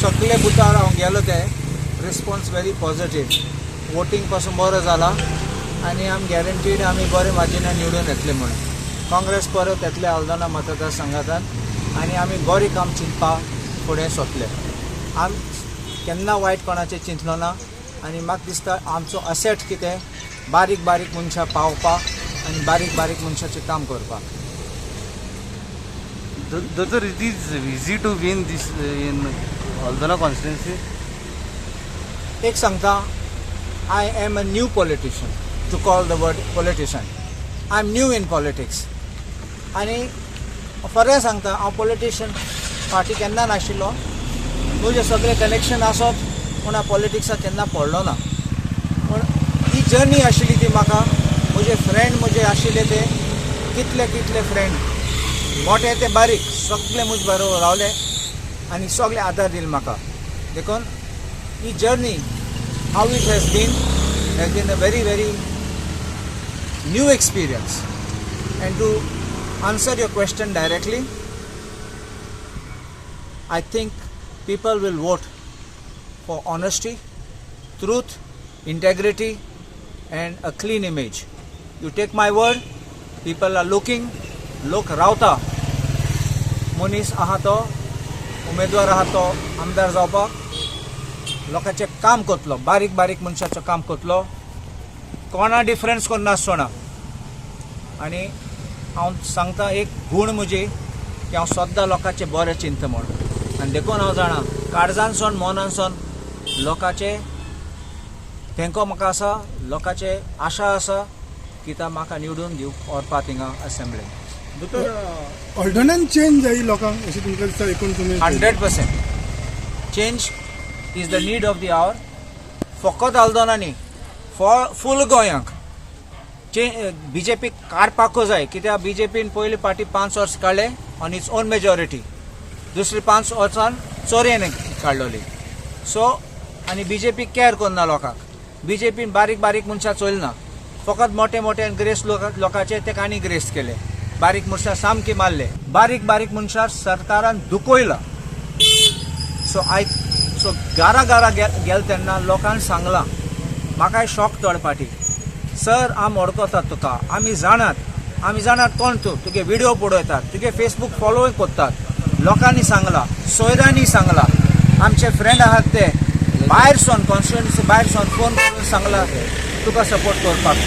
सगळे बुथार हांव गेलो ते रिस्पॉन्स व्हेरी पॉझिटीव. वोटींग पासून बरो जाला आनी आम गॅरंटीड आमी बरे मार्जिनान निवडून येतले म्हणून. काँग्रेस परत येतले आल्दोना मतदारसंघातान आनी आमी बरें काम चिंतपाक फुडें सोदले. आम केन्ना वायट कोणाचें चिंतलो ना आनी म्हाका दिसता आमचो असेट कितें, बारीक बारीक मनशां पावपाक आनी बारीक बारीक मनशाचें काम करपाक. Doctor, it is easy to win this in Aldona constituency? एक सांगता, I am a new politician, to call the word politician. I am new in politics. आनी खरें सांगता, हांव पॉलिटिशियन फाटीं केन्ना नाशिल्लो. म्हजें सगळें कनेक्शन आसत पूण हांव पॉलिटिक्साक केन्ना पडलो ना. पूण ही जर्नी आशिल्ली ती म्हाका म्हजे फ्रेंड म्हजे आशिल्ले ते कितले कितले फ्रेंड, मोटे ते बारीक, सगळे म्हजे बरोबर रावले आनी सगळे आदार दिले म्हाका. देखून ही journey, how it has been a very very new experience. And to answer your question directly, I think people will vote for honesty, truth, integrity, and a clean image. You take my word, people are looking, लोक रावता. मनीस आहा तो, उमेदवार आहा तो आमदार जावपाक लोकांचें काम करतलो, बारीक बारीक मनशाचें काम करतलो, कोणा डिफरन्स करनासतना. आनी हांव सांगता, एक गूण म्हजी की हांव सद्दां लोकांचें बरें चिंतता म्हूण. आनी देखून हांव जाणा, काळजानसून मनानसून लोकांचे तेंको म्हाका आसा, लोकांचे आशा आसा की ता म्हाका निवडून दिवप व्हरपा थिंगा असेंब्लीन. दोतोर. ऑल्डोनान चेंज जाय लोकांक अशें तुमकां दिसता एकूण तुमी? 100% change is the need of the hour. फकत आल्दोना न्ही, फॉर फूल गोंयांक बीजेपी काडपाकूच जाय. कित्याक बीजेपीन पयली पार्टी 5 वर्स काडले ऑन इट्स ओन मेजॉरिटी, दुसरी 5 वर्सान चोरयेन काडलोली. सो आनी बीजेपी कॅर करना लोकांक. बीजेपीन बारीक बारीक मनशां चोयले ना, फकत मोटे मोटे ग्रेस लोकांचे ते आनी ग्रेस केले. बारीक मनशां सामकी मारले, बारीक बारीक मनशां सरकारान दुखयला. सो I सो घरा घरा गेल तेन्ना लोकांक सांगलां म्हाकाय शॉक थोडे पाटी, "सर, आम वळखतात तुका, आमी जाणात, आमी जाणात कोण तूं. तुगे व्हिडिओ पळयतात, तुगे फेसबूक फॉलोय करतात." लोकांनी सांगलां, सोयऱ्यांनी सांगलां, आमचे फ्रेंड आहात ते भायर सोन, कॉन्स्टिट्युएन्सी भायर सोन फोन करून सांगलां तुका सपोर्ट करपाक म्हूण.